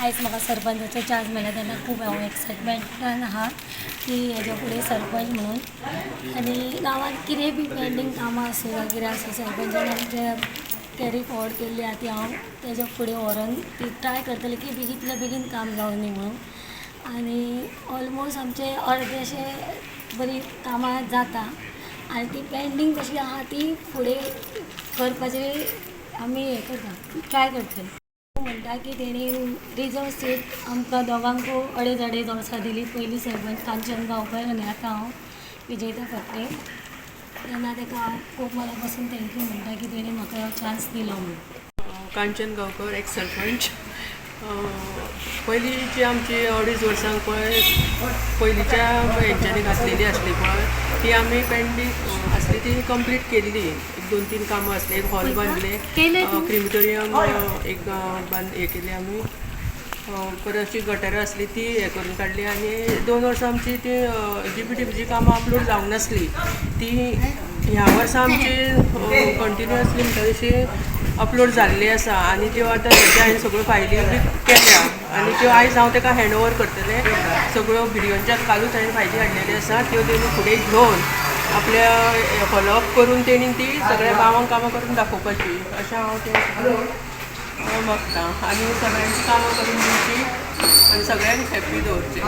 आयज म्हाका सरपंचाचो चान्स मेळ्ळा तेन्ना खूब हांव एक्सायटमेंटान आहा की हेज्या फुडें सरपंच म्हणून. आनी गांवांत कितें बी पेंडींग कामां आसूं वा कितें आसूं, सरपंचान आमचे कॅरी फॉरवर्ड केल्ली आहा, ती हांव तेज्या फुडें व्हरोन ती ट्राय करतलें की बेगींतल्या बेगीन काम जावनी म्हणून. आनी ऑलमोस्ट आमचे अर्देशे बरी कामां जाता आनी ती पेंडींग कशी आहा ती फुडें करपाची आमी हें करता, ट्राय करतले. म्हणटा की तेणी रिजर्व सीट आमकां दोगांकूय अडेज अडेज वर्सां दिली. पयलीं सरपंच कांचन गांवकर आनी आतां हांव विजयता फडते. तेन्ना ताका हांव खूब मना पासून thank you म्हणटा की तेणी म्हाका हो चान्स दिलो म्हणून. कांचन गांवकर, एक्स सरपंच. पयलीं जी आमची अडीच वर्सांक पळय पयलींच्या हेंच्यांनी घातलेली आसली पळय, ती आमी पेंडींग आसली ती कंप्लीट केल्ली. एक दोन तीन कामां आसली. एक हॉल बांदले, क्रिमिटोरियम एक बांद हें केली आमी, परत अशी गटरां आसली ती हें करून काडली. आनी 2 वर्सां आमची ती जीपीडीपीची कामां अपलोड जावंक नासली, ती ह्या वर्सा आमची कंटिन्युअसली म्हणटा तशी अपलोड जाल्ली आसा. आनी त्यो आतां सद्या हांवें सगळ्यो फायली बी केल्या आनी त्यो आयज हांव ताका हँड ओवर करतलें सगळ्यो. बिडियोंच्यान कालूच हांवें फायली हाडलेल्यो आसा, त्यो तेणी फुडें घेवन आपल्या फॉलोअप करून तेणी ती सगळ्या गांवांक कामां करून दाखोवपाची अशें हांव तें मागता. आनी सगळ्यांची कामां करून दिवची आनी सगळ्यांक हॅप्पी दवरचें.